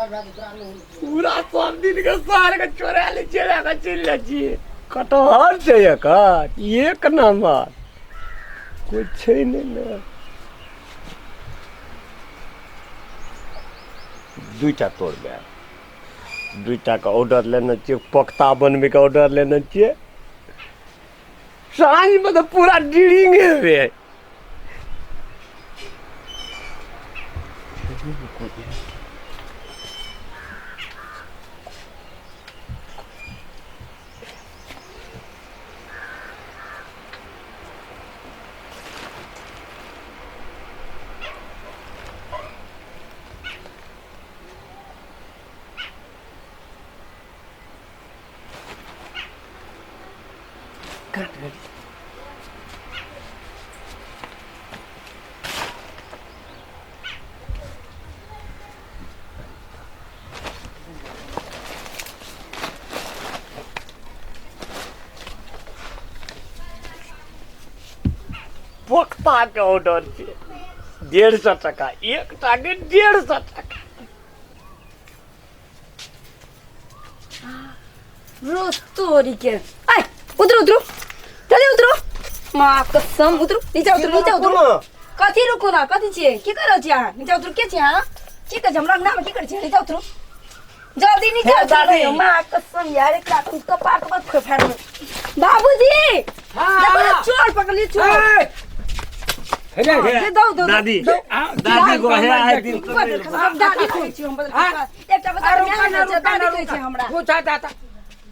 पूरा सब दिन के सार के चोरा ले चोरा के चलि जाइ छियै। कटहर छै एकर एक नम्बर, कोइ छै नहि ने। दूटा तोड़बै, दूटाके ऑर्डर लेने छियै, पोख्ता बनबैके ऑर्डर लेने छियै। साँझमे तऽ पूरा ड्रिंग हेबै। पोख्ताके ऑर्डर छै 150 टका एकटाके 150 टका। रोज तोरी के आय उतरो उतरो जल्दी उतरो, माँ कसम उतरो नीचा उतरो नीचा उतरो। कथी रुकू ना, कथी छियै, की कर रहल छी अहाँ? नीचा उतरू। के छी अहाँ, की करै छी हमरा अंगना में, की करै छी? नीचा उतरू जल्दी नीचा हे उतरू। दादी। माँ कसम यार, एकरा तुम कपार कपार फाड़ देबै। बाबूजी देखो ना, चोर पकड़ली चोर। हे रे, हे। दे दो दो दादी दो। दादी गो हे आइ दिन बदल खसा, हम दादी कहै छी, हम बदल खसा। एकटा बच्चा अरे के रुका माय ना, छै, रुका दादी ना, कहै छै रुका। हमरा। पूछा दाता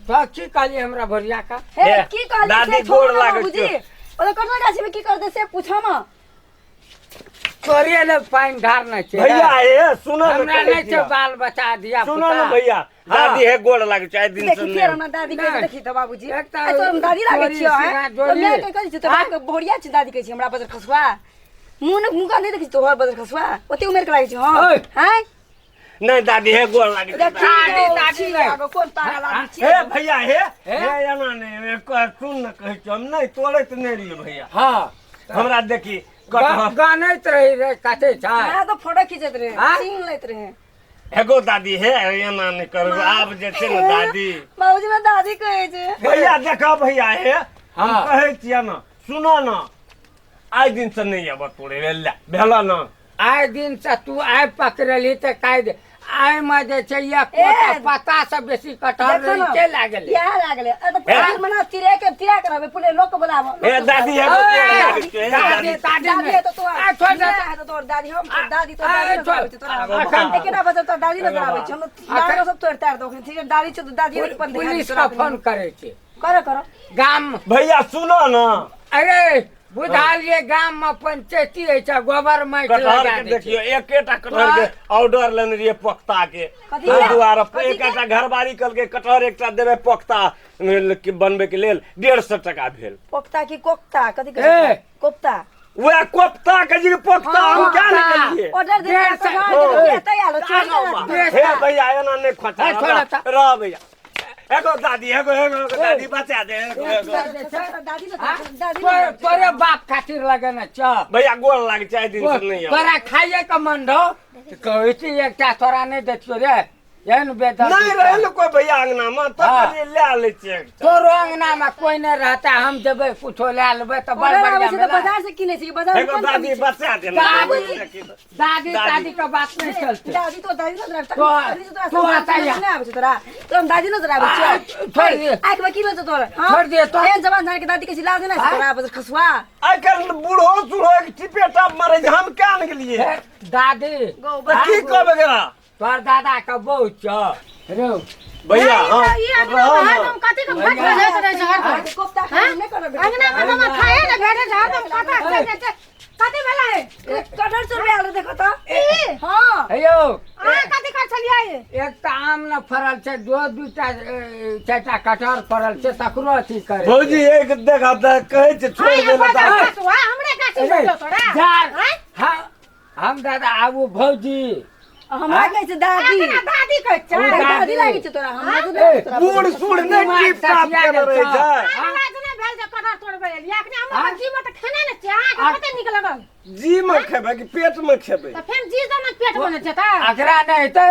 तो की कहली हमरा भरिया का? हे हे, की कहली दादी से छोड़ू गोर ना लागै बाबूजी। छियौ। ओतऽ कटहर गाछी में की करतै से पूछो ना। तोरे ले पानि ढारने छै भैया। हे सुन हमरा नहि छै बाल बच्चा धिया सुन ने पुता। भैया। हाँ। दादी हे गोड़ लागै छै आइ दिन से देखी फेर नहि। हमरा दादी कहै छै, नहि। देखी तऽ बाबूजी। एकटा आ तोर हम दादी लागै चोरी छियौ, हैं? सिना तोर जोरी। माय के कहै छियौ, तोर बाप के बहुरिया छै, दादी कहै छै हमरा बजर खसुआ। मुँह ने मुँह नहि देखै छी तोहर बजर खसुआ। ओते उमेर के लागै छै, हँ। ओइ। हैं? नहि दादी हे गोड़ लागै छै। देखी दादी, गो, दादी छी नहि। आगो, कोन पागल आदमी छी। हे भैया हे हे? हे एना नहि सुन ने, कहै छियौ हम नहि तोड़ैत नहि रहियै भैया। हाँ हमरा देखी कटहर गानैत रही रे कते छै। अहाँ तऽ फोटो खींचैत रहे, हाँ? सीन लैत रहे। एगो दादी हे एना नहि करू आब जे छै ने दादी। बाबूजी हमरा दादी कहै छै। भैया देखा भैया हे हम हाँ। कहै छियै ने, सुनो ने, आइ दिन से नहि अबऽ तोड़े ले ले भेल ने। आइ दिन से तू आइ पकड़ली तऽ काल्हि आइ मे जे छै एक ए, पत्ता से बेसी कटहर देखो ना, रहिते लागल। इएह लागलै। ए, तऽ पूरा मना तिरे के तिरा के रहबै, पूरे लोक के बोलाबो, लोक हे के दादी हे बोलाबो। गोड़ लागै छियौ, हे दादी दादी। दादी दादी नहि। तो तोहर आ, छोड़ दे। नहि हेतौ तोहर दादी, हम तोहर दादी, तोहर आ, दादी नजर छोड़। आबै छौ तोरा। अखन- एकेटा बजल तोहर दादी नजर आबै छौ। हम दादी सब तोड़ तार दो, ठीक है, दादी छौ तऽ दादी अपन देखा पुलिस तोरा के फोन करै छै। करो करो गाम भैया सुनो ने। अरे बुझालिए गाम में पंचायती होइ छै, गोबर माटि कटहर लगा के दै छै। देखियौ एकेटा कटहर के ऑर्डर लेने रहियै पोख्ता के, कथी ताहि के? दुआरे कथी के? एकटा घरबारी कहलकै कटहर एकटा देबै पोख्ता के बनबै के लेल, 150 टका भेल। पोख्ता की कोख्ता, कथी कहै ए। छै कोफ्ता? वएह कोफ्ता के जी पोख्ता हम क्या कोफ्ता। ने गेलियै ऑर्डर दे 150। हे भैया एना नहि खोचा ए, छोड़ ता। रह भैया। एगो दादी एगो एगो एगो दादी बचा दे एगो एगो। तोरे तोरे बाप खातिर लगेने छ। भैया गोर लाग छै आइ दिन से नहि आउ। तोरा खाइए के मन रहो तऽ कहै छी एकटा तोरा नहि दैतियौ रे, एहन बेदर्दी। नहि रहै ने कोइ भैया अंगना मे तऽ हाँ। कहलियै लए लै छियै एकटा। तोरो अंगना में कोई नहीं रहता, हम जेबै कुछो लए लेबै तऽ बड़ ऑर्डर बढ़िया आबै छै तऽ मेला। बाजार से किनै छै, बाजार में एगो कोन दादी कमी छै? बचा दे ने। दादी दादी दादी के बात नहीं चलते। दादी तो दादी नजर आबै तो- तू तू आता या। नहि आबै छै तोरा, तोरा दादी नजर आबै आ, छै। छोड़ दे। आँखि में की भेल छौ तोरा? हाँ? छोड़ दे तो। एहन जवान जान के दादी कहै छै, लाज नहि छै तोरा बजर खसुआ? आइ काल्हि बूढ़ो सूढ़ो एक टिपे टाप मारै छै, हम क्या ने गेलियै? हे, दादी गौ तऽ की कहबै एकरा? तोहर दादा के बहु छौ रौ। भैया हाँ ई अंगना रहो में ना। हरदम कथी के भट भजैत रहै छै हरदम? कोफ्ता खाइ नहि करब। अंगना में तऽ खाए ने भेटै छै, हरदम कथा चलि जाइ छै। कथी भेलै? कटहर चोरबे आयल देखो तऽ। ई हाँ हे यौ, अहाँ कथी करै छलियै? एक तऽ आम न फड़ल छै, दो दूटा ए, चारिटा कटहर फड़ल छै, तकरो अथी करे छै। भौजी एक देखा तऽ कहै छै छोड़ि आँय, दे बजर दादी। खसुआ, हमरे गाछी अरे, भेटलो तोरा? जा आँय? हाँ, हम दादा आबू भौजी। हमरा कहै छै दादी। अंगना दादी कहै छै। ओ, दादी दादी। लागै छै तोरा, हमरा तऽ नहि तोरा। बूढ़ सूढ़ नहि दिमाग टिप टाप सठिया केने गेल रहै छौ। छै। लाज नहि भेल जे कटहर तोड़बै एलियै अखने हम आँय? अपन जी में तऽ खेने ने छियै अहाँके आँय? कते नीक लगल जी में खेबै कि पेट में खेबै तऽ फेर जी दऽ ने पेट बनै छै तऽ अकरा नहि हेतै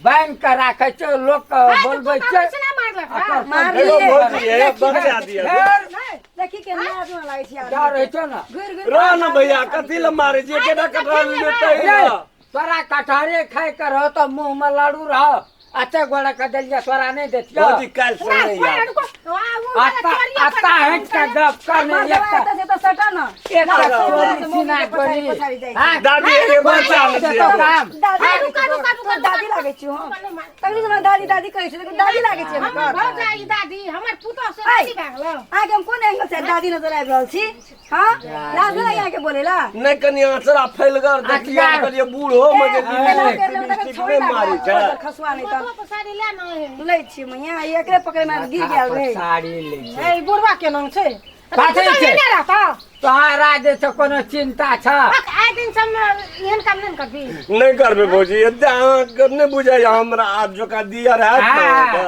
बान्हि कऽ राखै छै लोक के आँय, तऽ बोलबै तू छै तऽ वैसने मारलक अकर हँ? मारलियै। हेलो भौजी हे बचा दिअ फेर नहि देखी केना आदमी लागै छै आदमी। डर होइ छौ ने घुरि घुरि रह न भैया कथी लए मारै छियै एकेटा कटहर लेतै रे, ने तोरा कटहरे खाय के रह तऽ मुँह में लड़ू रह अते गोड़ा के देलियै तोरा नहि देतियौ भौजी काल्हि से नहि, नहि कोइ आयब रुको आ, उ वाला अत्ता चोरिये अत्ता करलक, हटि के गप कर मार नहि देबै एकटा एतऽ से तऽ सटा न एकटा ना, चोरी से सीना मौगी के पछाड़ी गोरी पछाड़ी जाइ छै। हाँ? दादी हे बचा से लिअ तो काम दादी आँय, लागै रुका, छै रुका, तोहर। रुका, तोहर दादी रुका। लागै छियौ हम मार। तखनी से हमरा दादी दादी कहै छै देखू दादी लागै छै हमर हमर भौजाई दादी हमर पुतोह से आँय। दादी भए गेलौ अहाँके हम कोन एंगल से दादी नजर आबि रहल छी हाँ लाज नहि लागै अहाँके बोले ला नहि कनि आँचरा फैलगर देखियै आँचरा। कहलियै बूढ़ो मे जे एना कर लेबै तखन लिपस्टिक छोड़ि नहि मारै लागल छै ओकर खसुआ नहि तऽ पुतोह पर साड़ी ले ने लै छी मैया ई एकरे पकड़े मे गिर गेल रहे साड़ी लै छै ए बुढ़वा के नाम छै कथी छै? नहि रहता तोहरा जे छै कोनो चिन्ता छ आइ दिन सब एहन काम नहि करबी नहि करबै भौजी एते अहाँके नहि बुझाइए हमरा आब जोका दियर हैत ने अहाँके।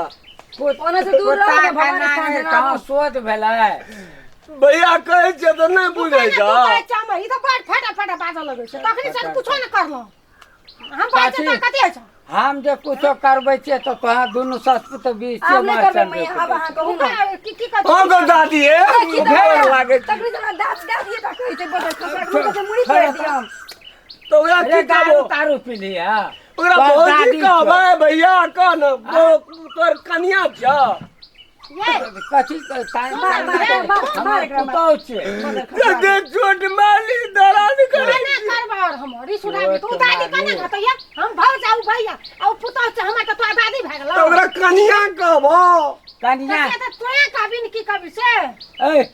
ओने से दूर रहो कुत्ता ने, भगवान के स्थान नांगे से कहाँ शोध भेलै भैया कहै छियै तऽ नहि बुझै तू छ कहै छै हम ई तऽ बड़ फटा फटा बाजऽ लगै छै तखनी से कुछो नहि करलहुँ हम बाजै तऽ कथी होइ छै हम जे कुछो करबै छियै तऽ तोरा दुनू ससपुत बीच आब नहि करबै मैया आब अहाँ कहू ने की की कहै हँ गो दादी हे की गोर लागै छी। तखनी से हमरा दादी दादी टा कहै छै बड़ खसुआ के मुँह से मुड़ी तोड़ि दियौ हम तऽ ओकरा रे की दारू कहबो तारू पी लिया ओकरा भौजी कहबै भैया कह ने तोहर कनिया छौ ये कथी तार मार, मार, मार, मार हमर एकरा, मार। पुतहु छियै कते चोट मारली दराज करै ना करबा और हम रिस उठाबी तू दादी कने घतैया हम भौज आउ भैया आउ पुतहु छै हमर तऽ तोरा दादी भए गेलौ तऽ ओकरा कनिया कहबो कनिया तऽ तोरा कहबी ने की कहबी से ए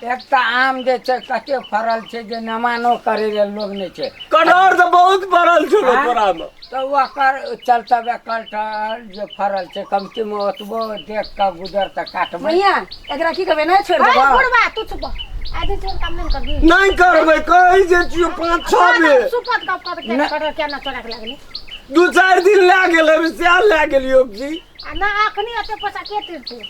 एकटा आम जे छै कते फड़ल छै जे नमानो करै लेल लोग नहि छै कटहर तऽ बहुत फड़ल छलो आँय? तोरा मे तऽ ओकर चलतबे कटहर जे फड़ल छै कमतीमे ओतबो देख कऽ गुजर तऽ काटबै मैया एकरा की कहबै नहि छोड़ि अरे देबो बुढ़वा तू चुप आइ दिन से काम नहीं करबी नहि करबै कहै जे छियौ पाँच छओ बेर सुपत गप कर के कटहर केना चोरा के लागली दू चारि दिन लए गेल हेबै सएह लए गेलियौ की आ ना अखनी एते पैसा के तीरते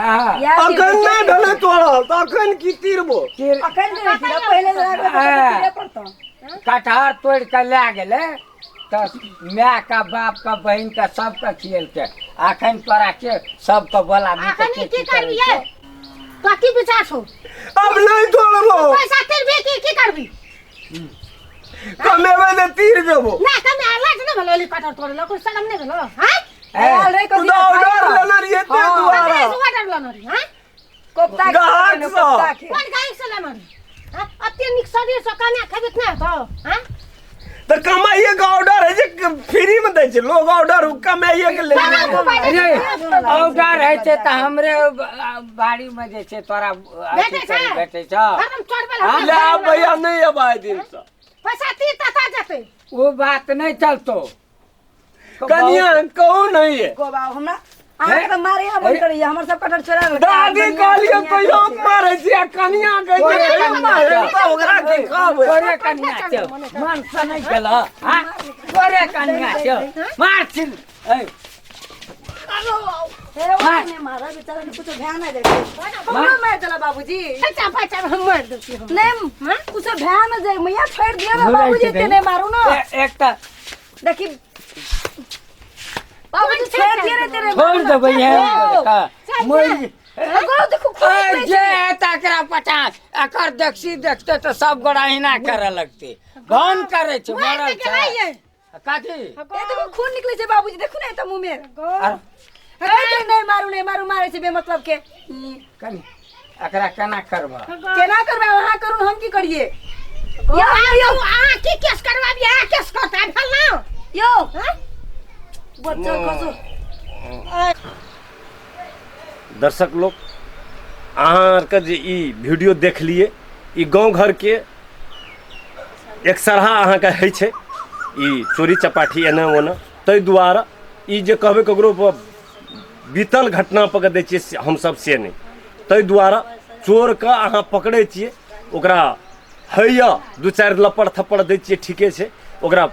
आहा, इएह चीज अखन नहि भेलै तोड़ल तऽ अखन की तीरबो तीर अखन जे रहै पहिले जे लागल हाँ। तऽ पड़तौ कटहर तोड़ि कऽ लए गेलै तऽ मायके बापके बहिनके सबके खियेलकै अखन तोरा के सबके बोलाबी तऽ अखनी के की की करै करबी छै ये तो की विचार छौ अब नहि तोड़बो पैसा तीरबी की की करबी कमेबै तऽ तीर देबो ना कमे लाज नहि भेलो एली कटहर तोड़े ला कोई शरम नहि भेलो हां ए, आयल रहे तू कथी तऽ ऑर्डर लेने रहियै ताहि दुआरे ककरा से ऑर्डर लेने रही हां कोफ्ता के ग्राहक सँ। कोफ्ता के कोन गायक से लेने रही हां अते नीक शरीर से कमे खेबी नहि हेतौ हां तऽ कमाइए के ऑर्डर है जे फ्री में दै छै लोग ऑर्डर कमाइए के लेल रे ऑर्डर होइ छै तऽ हमरे बाड़ी मे जे छै तोरा अथी भेटै छै करै भेटै छौ हरदम चढ़बै लए ले आब भैया नहि एब आइ दिन से पैसा तीर तता जेतै ओ बात नहि चलतो कनिया कहू नहीं है गोबा हमरा अहाँके तऽ मारे मन करैया हमर सब कटहर छोड़ा लेलकै। दादी कहलियै तैयो मारै छी आ कनिया कहै छै तोरे तैयो कनिया मारै छौ। तऽ ओकरा की कहबै तोरे कनिया छौ मन से नहि गेल हाँ तोरे कनिया छौ मार छिन ऐ हे ओ नहि मारा बेचारा के कुछो ध्यान नहि देलकै हमरो मारि देला बाबूजी पैसा पैसा हम मारि दै छी हम नहि कुछो ध्यान नहि दे मैया छोड़ि दियौ ने बाबूजी एते नहि मारू ने एकटा देखी बाबूजी छोड़ दिए रे तेरे छोड़ देबै है मरि अगो देखो ए, जे हेतै एकरा पचास एकर देखसी देखते तऽ सब गोरा हिना करऽ लगतै गन करै छै मरल छै कथी ए देखो खून निकले छै बाबूजी देखो ने एतऽ मुंह में आर ए नहीं मारू नहीं मारू मारे छै बेमतलब के कनी एकरा केना करबह केना करबै अहाँ करू हम की करिए यो यो अहाँ की केस करवाबी अहाँ केस करता भेल ना यो बच्चा खसो दर्शक लोग अहाँ आरके जे ई वीडियो देखलिए ई गाँव घरके एक सरहा अहाँके होइ छै ई चोरी चपाटी एना ओना ताहि दुआरे ई जे कहबै ककरो बीतल घटना पर दै छियै से हमसब से नहि ताहि दुआरे चोरके अहाँ पकड़ै छियै ओकरा होइए दू चारि लपड़ थप्पड़ दै छियै ठीके छै ओकरा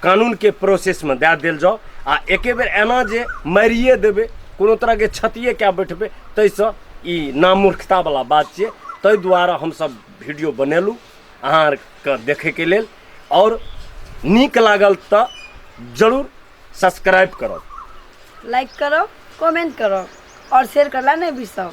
कानूनके प्रोसेसमे दए देल जाउ आ एके बेर एना जे मारिए देबै कोनो तरहके क्षतिए कए बैठबै ताहिसँ ई नामूर्खतावला बात छियै। ताहि दुआरे हमसभ वीडियो बनेलहुँ अहाँ आरके देखैके लेल, आओर नीक लागल तऽ जरूर सब्सक्राइब करब, लाइक करब, कमेंट करब और शेयर करला नहीं बिसरब।